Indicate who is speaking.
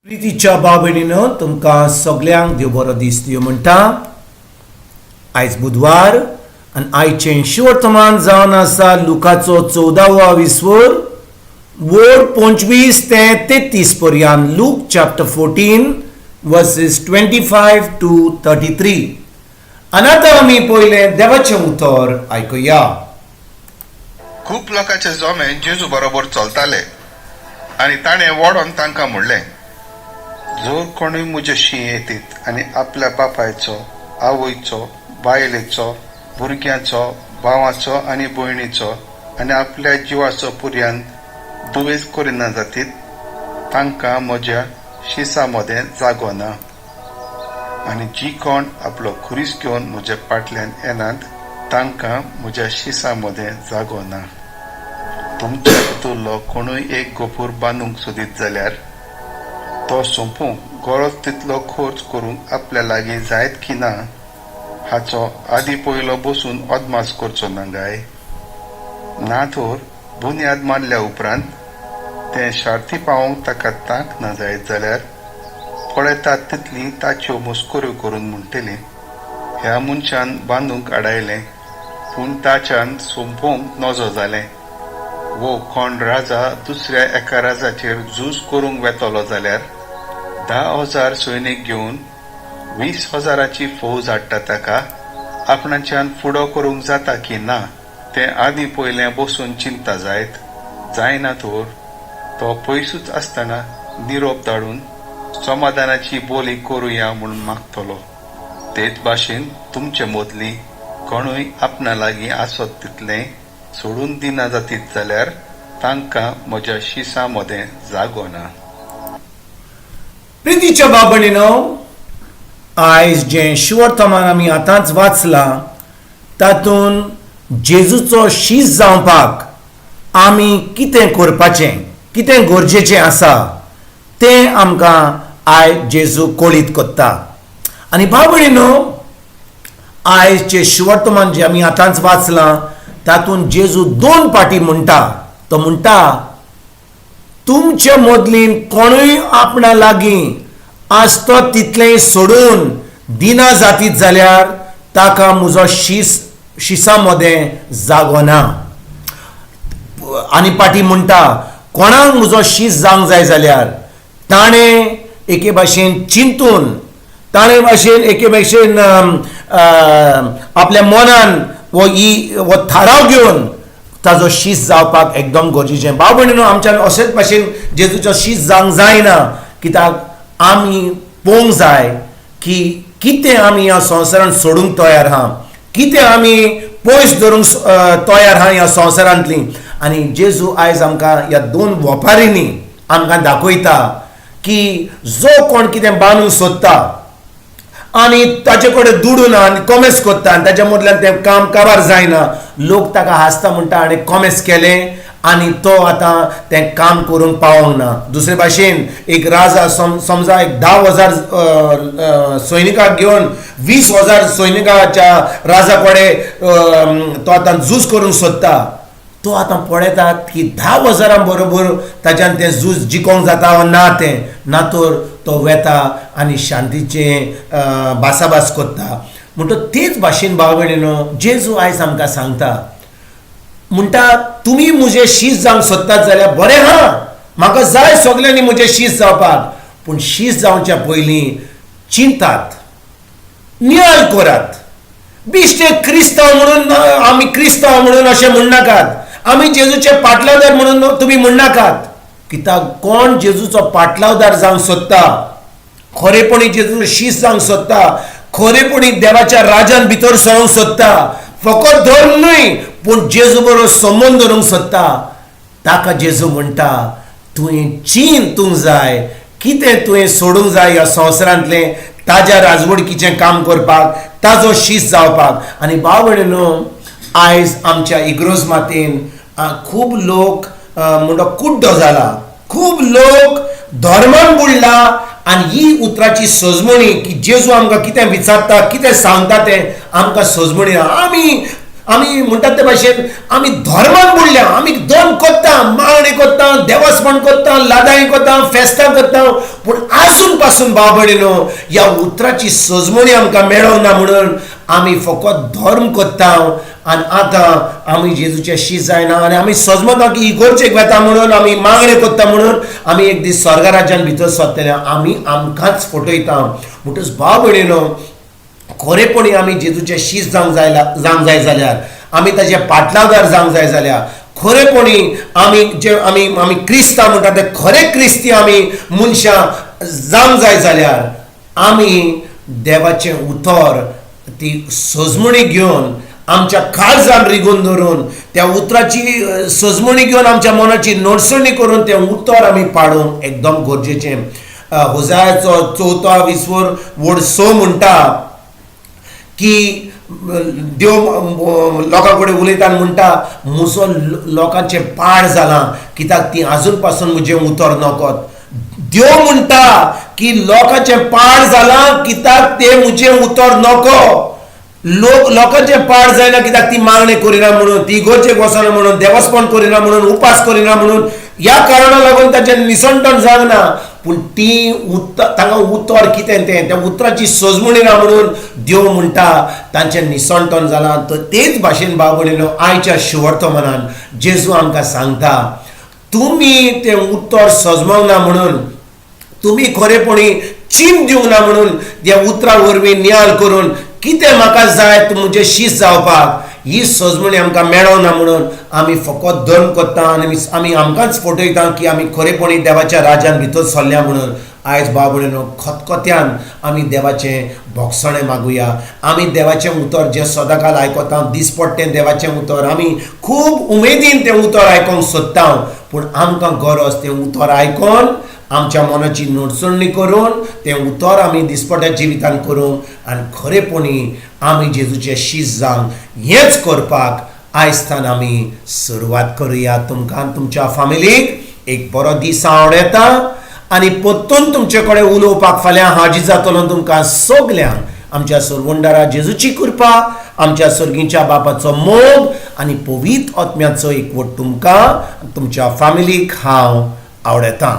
Speaker 1: प्रितीच्या भाव भयणीनो, तुमकां सगल्यांक देव बरो दीस दियो म्हणटा. आयज बुधवार आनी आयचें शिवर्तमान जावन आसा लुकाचो 14वो विस्वर, वोर 25 ते 33 पर्यंत. Luke chapter 14 verses 25 to 33. आनी आतां आमी पयलें देवाचें उतर आयकुया.
Speaker 2: खूब लोकांचे जमे जेजू बरोबर चलताले आनी ताणें वडोन तांकां म्हणलें, जर कोणूय म्हज्याशी येतीत आनी आपल्या बापायचो, आवयचो, बायलेचो, भुरग्यांचो, भावाचो आनी भयणीचो आनी आपल्या जिवाचो पुर्यान दुवेस करिना जातीत, तांकां म्हज्या शिसा मदें जागो ना. आनी जी कोण आपलो खुरीस घेवन म्हज्या फाटल्यान येनात, तांकां म्हज्या शिसा मदें जागो ना. तुमच्या भितरलो कोणूय एक गोपूर बांदूंक सोदीत जाल्यार तो सोंपूंक गरज तितलो खर्च करूंक आपल्या लागीं जायत की ना हाचो आदी पयलो बसून अदमास करचो ना गाय? ना तर बुन्याद मारल्या उपरांत तें शार्ती पावोवंक ताका तांक ना जायत जाल्यार पळयतात तितली ताच्यो मस्कऱ्यो करून म्हणटली, ह्या मनशान बांदूंक आडायलें पूण ताच्यान सोंपोवंक नजो जालें. वो कोण राजा दुसऱ्या एका राजाचेर झूज करूंक वेतलो जाल्यार 10,000 सैनीक घेवन 20 हजाराची फौज हाडटा, ताका आपणाच्यान फुडो करूंक जाता की ना तें आदीं पयलें बसून चिंता जायत? जायना तर तो पयसूच आसतना निरोप धाडून समाधानाची बोली करुया म्हूण मागतलो. तेच भाशेन तुमचे मदलीं कोणूय आपणा लागीं आसत तितलें सोडून दिना जातीत जाल्यार तांकां म्हज्या शिसा मदें जागो ना.
Speaker 1: प्रितीच्या भाव भयणीनो, आयज जें शिवर्तमान आमी आतांच वाचलां, तातूंत जेजूचो शीस जावपाक आमी कितें करपाचें, कितें गरजेचें आसा तें आमकां आयज जेजू कळीत करता. आनी भाव भयणीनो, आयजचें शिवर्तमान जें आमी आतांच वाचलां, तातूंत जेजू दोन पाटी म्हणटा. तो म्हणटा, तुमचे मदलीं कोणूय आपणा लागीं आसतो तितलें सोडून दिना जातीत जाल्यार ताका म्हजो शीस शिसा मदें जागो ना. आनी पाटी म्हणटा, कोणाक म्हजो शीस जावंक जाय जाल्यार ताणें एके भाशेन चिंतून, ताणें भाशेन एके भाशेन आपल्या मनान वो ही हो थाराव घेवन ताजो शीस जावपाक एकदम गरजेचें. भाव भयणीनो, आमच्यान अशेंच भाशेन जेजूचो शीस जावंक जायना, कित्याक आमी पळोवंक जाय की कितें आमी ह्या संवसारांत सोडूंक तयार आहा, कितें आमी पयस धरूंक तयार आहा ह्या संवसारांतली. आनी जेजू आयज आमकां ह्या दोन वपारींनी आमकां दाखयता की जो कोण कितें बांदूंक सोदता आनी ताचे कडेन दुडू ना आनी कॉमेस करता आनी ताच्या मदल्यान तें काम काबार जायना, लोक ताका हांसता, म्हणटा हाणें कॉमेस केलें आनी तो आतां तें काम करूंक पावोंक ना. दुसरे भाशेन एक राजा समजा एक 10,000 सैनिकाक घेवन 20,000 सैनिकाच्या राजा कडेन तो आतां झूज करूंक सोदता. तो आतां पळयतात की 10 हजारां बरोबर ताच्यान तें झूज जिखोंक जाता वा ना तें, ना तर तो वेता आनी शांतीचें भासाभास करता. म्हणटा तेच भाशेन भाव भयणीनो, जेजू आयज आमकां सांगता, म्हणटा, तुमी म्हजे शीस जावंक सोदतात जाल्यार बरें आहा, म्हाका जाय सगल्यांनी म्हजें शीस जावपाक, पूण शीस जावच्या पयलीं चिंतात, नियाळ करात. बेश्टे क्रिस्तांव म्हणून, आमी क्रिस्तांव म्हणून अशें म्हणनाकात, आमी जेजूचे पाटलावदार म्हणून तुमी म्हणनाकात. कित्याक कोण जेजूचो पाटलावदार जावंक सोदता, खरेपणी जेजूचो शीस जावंक सोदता, खरेपणी देवाच्या राजान भितर सरोंक सोदता, फकत धर्म न्हय पूण जेजू बरोबर संबंद दवरूंक सोदता, ताका जेजू म्हणटा, तुवें चिंतूंक जाय कितें तुवें सोडूंक जाय ह्या संवसारांतलें ताज्या राजवडकीचें काम करपाक, ताजो शीस जावपाक. आनी भाव भयणीनो, आयज आमच्या इग्रोज मातेन खूब लोक म्हणटा कुड्डो जाला, खूब लोक धर्मान बुडला आनी ही उतराची सजमणी की जेजू आमकां कितें विचारता, कितें सांगता तें आमकां सजमणी ना. आमी आमी म्हणटात ते भाशेन आमी धर्मान बुडल्या, आमी दोन कोत्ता, मागणी कोत्ता, देवस्पण कोत्ता, लादाई कोत्ता, फेस्तां कोत्ता, पूण आजून पासून भाव भयणीनो ह्या उतराची सजमणी आमकां मेळोंक ना म्हणून आमी फकत धर्म कोत्ता आनी आतां आमी जेजूचे शीत जायना आनी आमी सजमता की इगोर्जेक वेता म्हणून आमी मागणें कोत्ता म्हणून आमी एक दीस स्वर्ग राज्यान भितर सरतले, आमी आमकांच फटयता. म्हणटच भाव भयणीनो खरेपणी आमी जेजूचे शीस जावंक जाय जावंक जाय जाल्यार, आमी ताजे पाटलावदार जावंक जाय जाल्यार, खरेपणी आमी जे आमी आमी क्रिस्तांव म्हणटा ते खरे क्रिस्ती आमी मनशां जावंक जाय जाल्यार आमी देवाचें उतर ती सजमणी घेवन आमच्या काळजान रिगून धरून त्या उतराची सजमणी घेवन आमच्या मनाची नडसणी करून तें उतर आमी पाडूंक एकदम गरजेचें. होजायाचो चवथो विस्वर वड स म्हणटा की देव लोकां कडेन उलयता आनी म्हणटा म्हजो लोकांचें पाड जालां कित्याक ती आजून पासून म्हजें उतर नकत. देव म्हणटा की लोकांचें पाड जालां कित्याक तें म्हजें उतर नको. लोक लोकांचें पाड जायना कित्याक ती मागणें करिना म्हणून, ती इगर्जेक वचना म्हणून, देवस्पण करिना म्हणून, उपास करिना म्हणून, ह्या कारणा लागून ताचें निसंटण जावंक ना. पूण ती उतर तांकां उतर कितें तें त्या उतराची सजमणी ना म्हणून देव म्हणटा तांचें निसंटण जालां. तर तेच भाशेन भाव भयणीनो आयच्या शिवर्तमानान जेजू आमकां सांगता तुमी तें उतर सजमोंक ना म्हणून, तुमी खरेपणी चीन दिवंक ना म्हणून त्या उतरा वरवीं नियाळ करून कितें म्हाका जाय तूं म्हजें शीस जावपाक ही सजमणी आमकां मेळना म्हणून आमी फकत धर्म कोत्ता आनी आमी आमकांच फटयता की आमी खरेपणी देवाच्या राज्यान भितर सरल्या म्हणून. आयज भाव भयणीनो खतखत्यान आमी देवाचें भोगसणें मागुया. आमी देवाचें उतर जें सदांकाल आयकता, दिसपट्टें देवाचें उतर आमी खूब उमेदीन तें उतर आयकोंक सोदता, पूण आमकां गरज तें उतर आयकोन आमच्या मनाची नडसणी करून तें उतर आमी दिसपट्या जिवितान करूंक आनी खरेपणी आमी जेजूचे शीस जावंक हेंच करपाक आयज आमी सुरवात करुया. तुमकां तुमच्या फामिलीक एक बरो दीस आवडटा आनी परतून तुमचे कडेन उलोवपाक फाल्यां हाजीर जातलो. तुमकां सगल्यांक आमच्या सरवंडारा जेजूची कृपा, आमच्या सर्गीच्या बापाचो मोग आनी पवित्र आत्म्याचो एकवट तुमकां तुमच्या फामिलीक हांव आवडटा.